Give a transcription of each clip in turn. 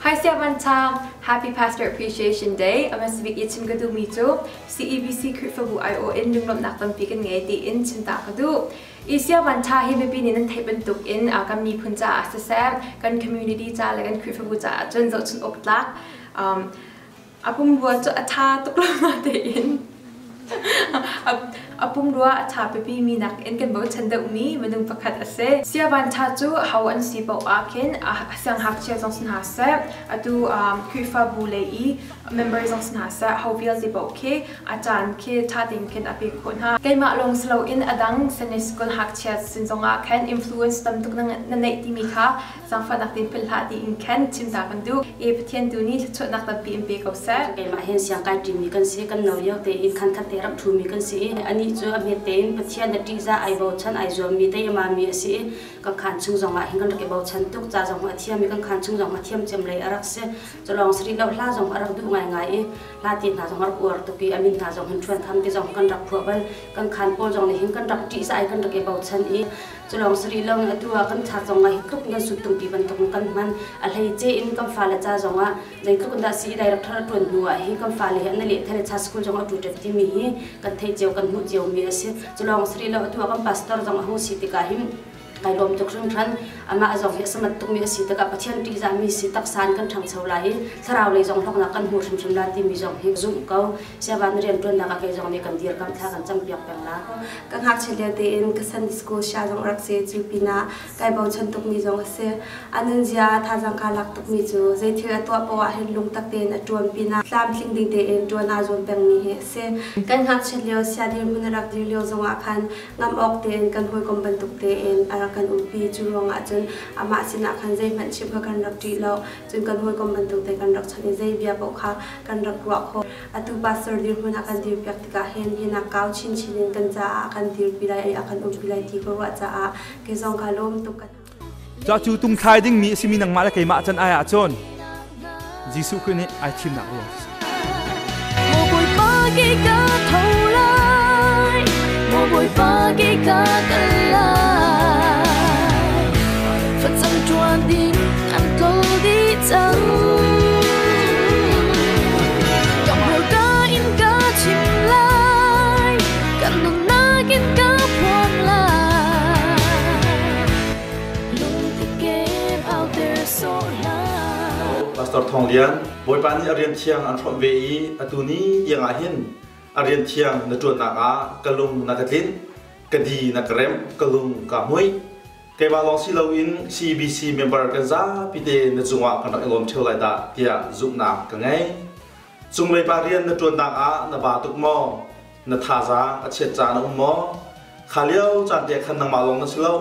Hi Saya Van Tha, Happy Pastor Appreciation Day. A hmasabik i chim ka duhmi cu CEBC Khrihfabu aiawh in lunglawmhnak tampi kan ngei tiin chim ta ka duh. I Saya Van Tha hi mipi nih nan theih bantuk in kan miphun caah siseh, kan community ca le kan Khrihfabu caah cun zohchun awk tlak a pumrua cu a ṭha tuk lo natein a pumrua a ṭha pipi mi nakin kan bochan deuhmi minung pakhat a si. Siavan ṭha cu ho an si paoh ah khin sianghngakchia zong si hna seh, atu Khrihfabu lei i member zong si hna seh, ho vialte paoh khi a caan khi ṭha tein khin a pek khawh hna. Keimah lawng si loin a dang Sunday school ngakchia sin zongah khan influence tam tuk na neih timi kha zaangfahnak tein philh hlah tiin khan chim ta kan duh. E Pathian tu nih thluachuahnak tampi in pe ko seh. Keimah hin siangkai ṭimi kan si, kan no lio tein khan khat te rak ṭhumi kan si i anih cu a hmet tein Pathian a ṭihzah ai bochan ai zuammi teimami a si i kan khaan chung zongah hin kan rak i bochan tuk. Ca zong a thiam i kan khaan chung zong a thiam cem lei a rak si. Culawng si rih lo hla zong a rak duh ngaingai i hla ti hna zong a rak uar tuk i a min hna zong hin ṭhuan tham ti zong kan rak phuah bal. Kan khaan pawl zong nih hin kan rak ṭihzah i kan rak i bochan i Culawng si rih lo in atu ah kan tha zong ah hi tluk in kan suttung pi bantuk in kan hman. A hleice in kan fale ca zong ah zeitluk in dah sii director a ṭuan hnu ah hi kan fale hi an i lehthal i cha school zong a ṭu ṭep timi hi kan theih cio kan hmuh cio mi a si. Culawng si rih lo atu ah kan pastor zong a hung si tikah hin kai lawm tuk hringhran. Amah zong hi a samat tukmi a si tikah Pathian ṭihzahmi si taksa in kan ṭhangcho lai i thlarau lei zong hlawknak kan hmu hrimhrim lai timi zong hi zumh ko. Siavan rianṭuannak ah kei zong nih kan dirkamh thla kan campiak peng la. Ka ngakchia lio tein ka Sunday school sia zong rak si cu pinah kai bochan tukmi zong a si. A nunzia thazaang kaa lak tukmi cu zeithil a tuah poah ah hin lungtak tein a ṭuan pinah tlamtling ding tein ṭuan aa zuam pengmi hi a si. Kan ngakchiat lio sia dirhmun a rak dir lio zongah khan ngamh awk tein kan hawikom bantuk tein a rak kan umpi. Cu ruangah cun amah sinah khan zeihmanh chimh kha kan rak ṭih lo. Cun kan hawikom bantuk te kan rak chawnh i zei bia paoh kha kan rak ruah khawh. Atu pastor dirhmun a kan dirpiak tikah hin hinak kau chinchin in kan caah a kan dirpi lai i a kan umpi lai ti ka ruah caah kei zong kaa lawm tuk kan Cu cu tungthlai dingmi a simi nangmah le keimah can ai ahcun Jesuh Khrih nih ai thimnak ruang si. Pastor Thawng Lian, Bawipa nih a rian thiang an hrawmh ve i atu ni tiang ah hin a rian thiang na ṭuannak ah ka lung na ka tlinh, ka di na ka remh, ka lung ka hmuih. Keimah lawng si loin CBC member kan zapi te na cungah kan rak i lawm ṭheo lai dah tiah zumhnak ka ngei. Cunglei pa rian na ṭuannak ah na ba tuk maw? Na thazaang a chiat caan a um maw? Kha lio caan te khan nangmah lawng na si lo.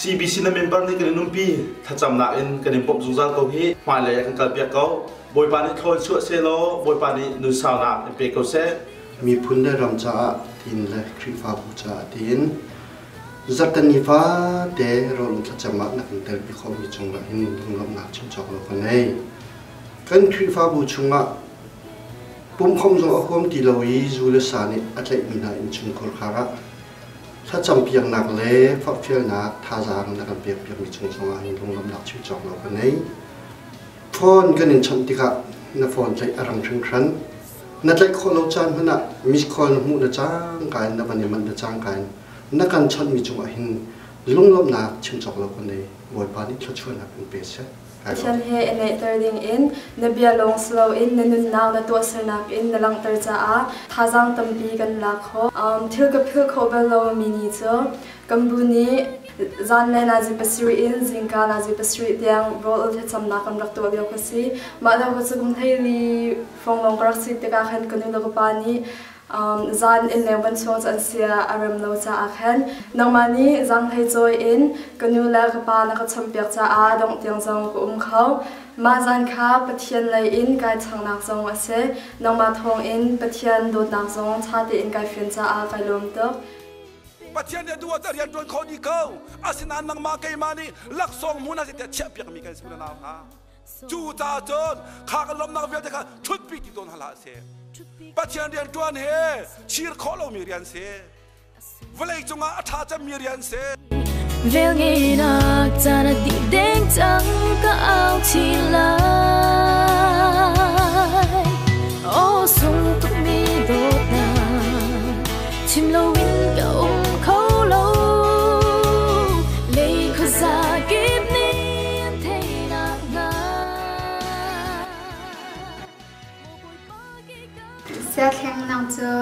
CBC na member nih kan in umpi, thlacamnak in kan in bawmh zungzal ko hi hmailei ah kan kalpiak ko. Bawipa nih thlawn chuah sehlaw Bawipa nih nunsaunak in pe ko seh. Miphun le ram caah tiin le Khrihfabu caah tiin Zarhte ni fate rawlung thlacam ah na kan telpi khawhmi cungah hin lunglawmhnak chim cawk lo ka ngei. Kan Khrihfabu chungah pumkhawm zong a huam ti lo i zu le sa nih a tlaihmi hna innchungkhar khar ah thlacam piaknak le forhfialnak thazaang na kan pekpiakmi cung zongah hin lunglawmhnak chim cawk lo ka ngei. Phone kan in chawnh tikah na phone tlaih a rang hringhran. Na tlaih khawh lo caan hmanh ah miss call na hmuh na cangka in na van i manh na cangka in na kan chawnhmi cungah hin lunglawmhnak chim cawk lo kan nei. Bawipa nih thluachuahnak in pe seh. Pathian he i naihter dingin na bia lawng si loin na nunnak na tuahsernak in na langhter caah thazaang tampi kan lak khawh. Thil ka philh khawh bal lomi ni cu kan bu nih zanlei nazi pasarih in zingka nazi pasarih tiang rawl thlacamnak kan rak tuah lio kha si. Mah lio kha cu kum hleili hrawng lawng ka rak si tikah khan ka nu le ka pa nih zan innleng van chuak cu an sia a rem lo caah khan nangmah nih zaanghlei cawi in ka nu le ka pa na ka chawnhpiak caah dongh tiang zong ka um kho. Mah zan kha Pathian lei in kai changnak zong a si. Nangmah thawngin Pathian dawtnak zong ṭha tein kai fian caah kai lawm tuk. Pathian nih a duh ah rian ṭuan khawh dih ko. Asinain nangmah keimah nih laksawng hmun ah tiah chiahpiakmi kan si na nau hna. Cucaah cun kha kan lawmhnak vialte kha ṭhutpi ti tawn hlah seh. Pathian rian ṭuan he chir khawh lomi rian si. Vawlei cungah a ṭha cemmi rian si. Vel ngeinak caan a dih deng cang ka au chin lai. Chim loin ka um kho lo. Lei khuaza kip nih an theihnak hnga. Siathleng nang cu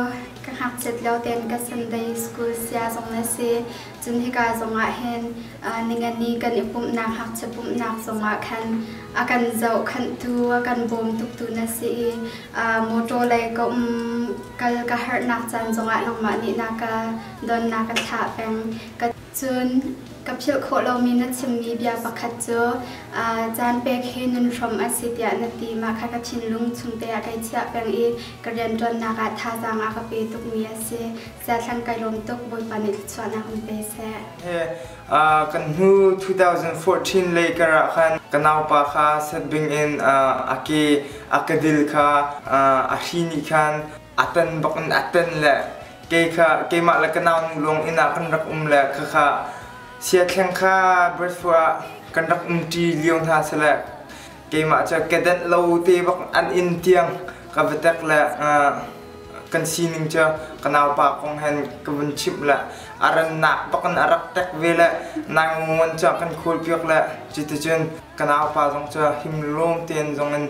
ka ngakchiat lio tein ka Sunday school sia zong na si. Cun hika zongah hin ningani kan i pumhnak ngakchia pumhnak zongah khan a kan zohkhanhtu, a kan bawm tuktu na si i motor lei ka um kal ka harhnak caan zongah nangmah nih na ka don na ka thlah peng. Cun ka philh khawh lomi na chimmi bia pakhat cu caan pek hi nunhrawm a si tiah na ti. Mah kha ka thinlung chungte ah kai chiah peng i ka rianṭuannak ah thazaang a ka pe tukmi a si. Siathlang kai lawm tuk. Bawipa nih thluachuahnak in pe seh. Kan hnu 2014 lei karah khan ka naupa kha setbing in a ke a ka dil kha a hri nih khan a tan bak in a tan le kei kha keimah le ka nau nu lawng inn ah kan rak um le khakha siathleng kha Bradford ah kan rak um ṭi lio hna sile keimah cu kedenh lo te bak an inn tiang ka va tek le kan sining cu ka naupa kong hen ka vun chimh le a rannak bak in a rak tek ve le 911 cu kan call piak le cuticun ka naupa zong cu him lawm tein zong in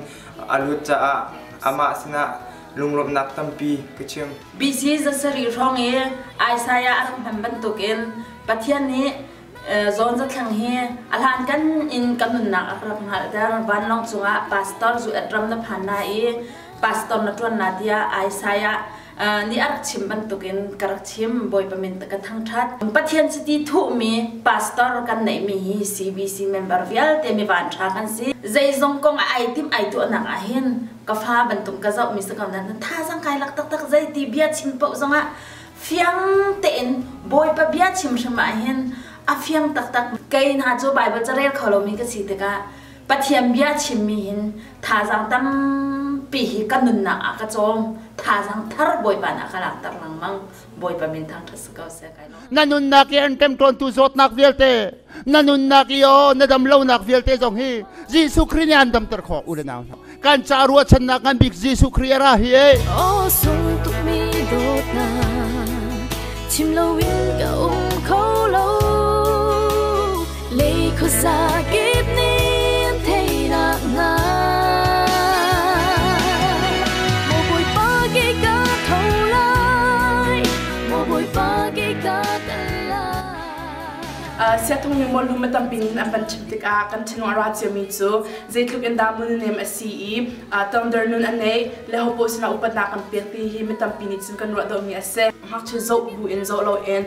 a lut caah amah sinah lunglawmhnak tampi ka chim. BC zasarih hrawng i Isaiah a rak hman bantukin Pathian nih zawn zathlang hi a hlankan in ka nunnak a rak hngalhter. Vanlawng cungah pastor zu ram na phan na i pastor na ṭuan na tiah Isaiah nih a rak chim bantukin ka rak chim. Bawipa min ka thangṭhat. Pathian chiti thuhmi pastor kan neihmi hi CBC member vialte mi vanṭha kan si. Zeizong kong ai timh ai tuahnak ah hin ka fa bantuk ka zohmi si ko nain thazang kai lak taktak. Zeiti bia chim paoh zongah fiang tein Bawipa bia chim hrim ah hin a fiang taktak. Kei hna cu Bible carel kho lomi ka si tikah Pathian bia chimmi hin thazang tampi hi ka nunnak ah ka cawm. Thazang thar Bawipa nih a ka lakter lengmang. Bawipa min thangṭhat si ko seh. Kai lawm. Na nunnak i an ṭemṭawntu zawtnak vialte, na nunnak i aw na dam lonak vialte zong hi Jesuh Khrih nih an damter khawh. U le nau hna, kan ca ruahchannak ngan bik Jesuh Khrih a ra hi e. Aw sung tukmi dawtnak chim loin ka um kho lo. Lei khuaza kip nih an theihnak hnga. Maw Bawipa kei ka tho lai, maw Bawipa kei ka kal lai. Siathung mi mawlu tampi in an kan chim tikah kan thinlung a ra ciami cu zeitluk in dah mun nem a si i tangdar nun a nei le hopo sinah upatnak kan pek ti hi mi tampi nih cun kan ruah deuhmi a si. Ngakchia zoh bu in zoh loin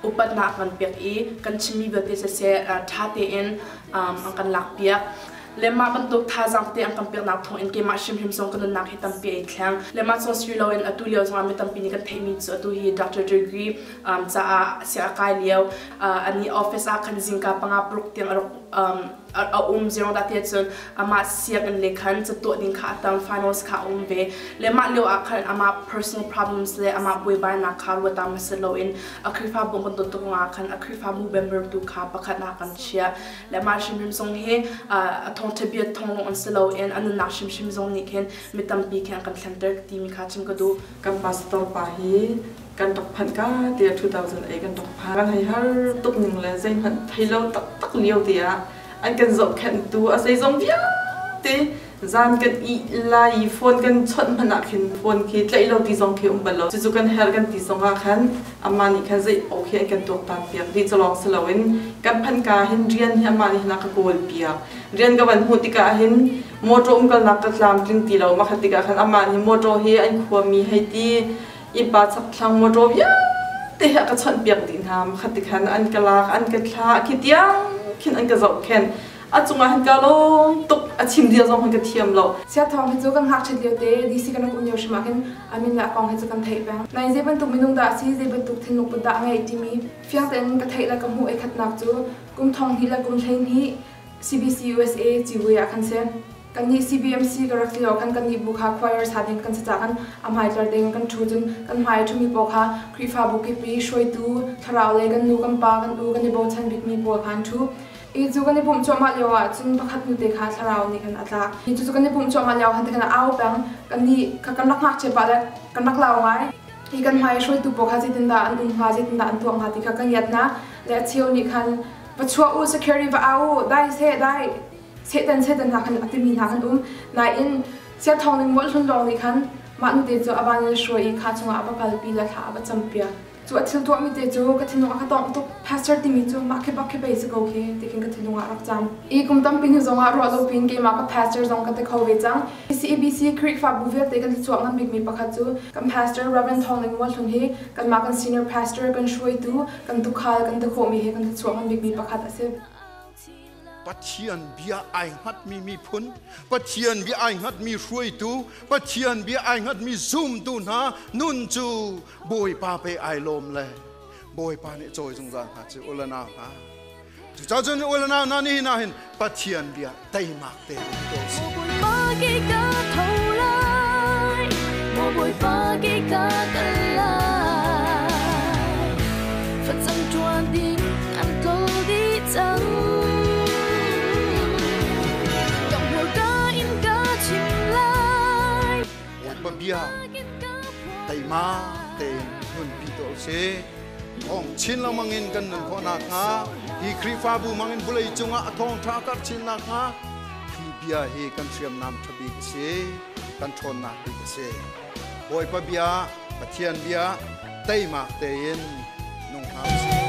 upatnak kan pek i kan chimmi vialte siseh ṭha tein an kan lakpiak. Le mah bantuk thazaang te an kan peknak thawng in keimah hrimhrim zong ka nunnak hi tampi ai thleng. Le mah cung si loin atu lio zongah mi tampi nih kan theihmi cu atu hi doctor degree caah sia a kai lio. Ani office ah khan zingka 5 6 tiang a rak a um zero dah tiah cun amah sianginn le khan catuah ding kha a tam, finals kha a um ve. Le mah lio ah khan amah personal problems le amah buaibainak kha ruata hmasa loin a Khrihfabu kan dawt tuk ah khan a Khrihfabu member tu kha pakhat ah kan chiah. Le mah hrimhrim zong hi a thawngṭha bia thawng lawng an si loin a nunnak hrimhrim zong nih khin mi tampi khin an kan thlenter timi kha chim ka duh. Kan pastor pa hi kan rak phanh ka tiah 2008 kan rak phan. Kan hei har tuk ning le zeihmanh thei lo taktak lio te ah an kan zohkhenhtu a zeizong vialte zan kan ih lai i phone kan chawnh hmanh ah khin phone khi tlaih lo ti zong khi um bal lo. Cucu kan her kan ti zong ah khan amah nih khan zei paoh khi an kan tuaktan piak dih. Culawng si loin kan phanh ka hin rian hi amah nih hin a ka kawl piak. Rian ka van hmuh tikah hin motor umkalnak ka tlamtling ti lo. Makhat tikah khan amah nih motor hi an khuami hei ti innpa chakthlang motor vialte hi a ka chawnhpiak dih hna. Makhat ti khan an ka lak, an ka thlah, khi tiang khin an ka zohkhenh. A cungah hin ka lawm tuk, a chim dia zong hin ka thiam lo. Siathawng hi cu kan ngakchiat lio te DC kan rak um lio hrim ah khin a min le a kong hi cu kan theih peng. Nain zei bantuk minung dah a si, zei bantuk thinlung put dah a ngeih timi fiang tein ka theih le ka hmuh i khatnak cu kum 20 le kum 12 CBC USA civui ah khan si. Kannih CBMC ka rak si lio khan kannih bu kha choir sa ding kan si caah khan a hmaitlar ding kan ṭhu. Cun kan hmai a ṭhumi pawl kha Khrihfabu kip i hruaitu thlarau lei kan nu kan pa kan u kan i bochan bikmi pawl kha an ṭhu. I cu kan i pumh cuahmah lio ah cun pakhat nute kha thlarau nih khan a tlak. I cucu kan i pumh cuahmah lio khan ti khan a au peng. Kannih kha kan rak ngakchia pah le kan rak lau ngai. Hi kan hmai hruaitu pawl kha zeitindah an um hnga, zeitindah an tuah hnga ti kha ka ngiat hna. Le a cheu nih khan va chuah u, security va au u, dai seh, dai sehtan sehtan hna khan a timi hna kan um. Nain Sia Thawng Ling Mualhlun lawng nih khan mah nute cu a van in a hruai i kha chungah a va kalpi le thla a va campiak. Cu a thil tuahmi te cu ka thinlung a ka tawngh tuk. Pastor timi cu mah khi bak khi pei si ko khi ti khin ka thinlung ah a rak cam. I kum tampi hnu zongah ruah lo piin keimah ka pastor zong ka ti kho ve cang. CEBC Khrihfabu vialte kan thluachuah ngan bikmi pakhat cu kan pastor Rev. Thawng Ling Mualhlun hi kanmah kan senior pastor, kan hruaitu, kan tukhal kan ti khawhmi hi kan thluachuah ngan bikmi pakhat a si. Pathian bia ai hngatmi miphun, Pathian bia ai hngatmi hruaitu, Pathian bia ai hngatmi zumtu hna nun cu Bawipa pe ai lawm le Bawipa nih cawi zungzal hna cu ulanau hna. Cucaah cun ulanau hna nihin ah hin Pathian bia teimak te in tawl si. Bawipa ke ka tho lai, maw Bawipa ke ka kal lai. Facang ṭuan ding an tlol dih cang. Ka hmurka in ka chim lai. Bawipa bia teima tein nunpi tuah usih. Thawng chin lengmang in kan nun khawh nakhnga hi Khrihfabu hmang in vawlei cungah a thawngṭha karh chin nakhnga hi bia hi kan hriamnam ṭha bik a si, kan ṭhawnnak bik a si. Bawipa bia, Pathian bia teimak tein nung hna usih.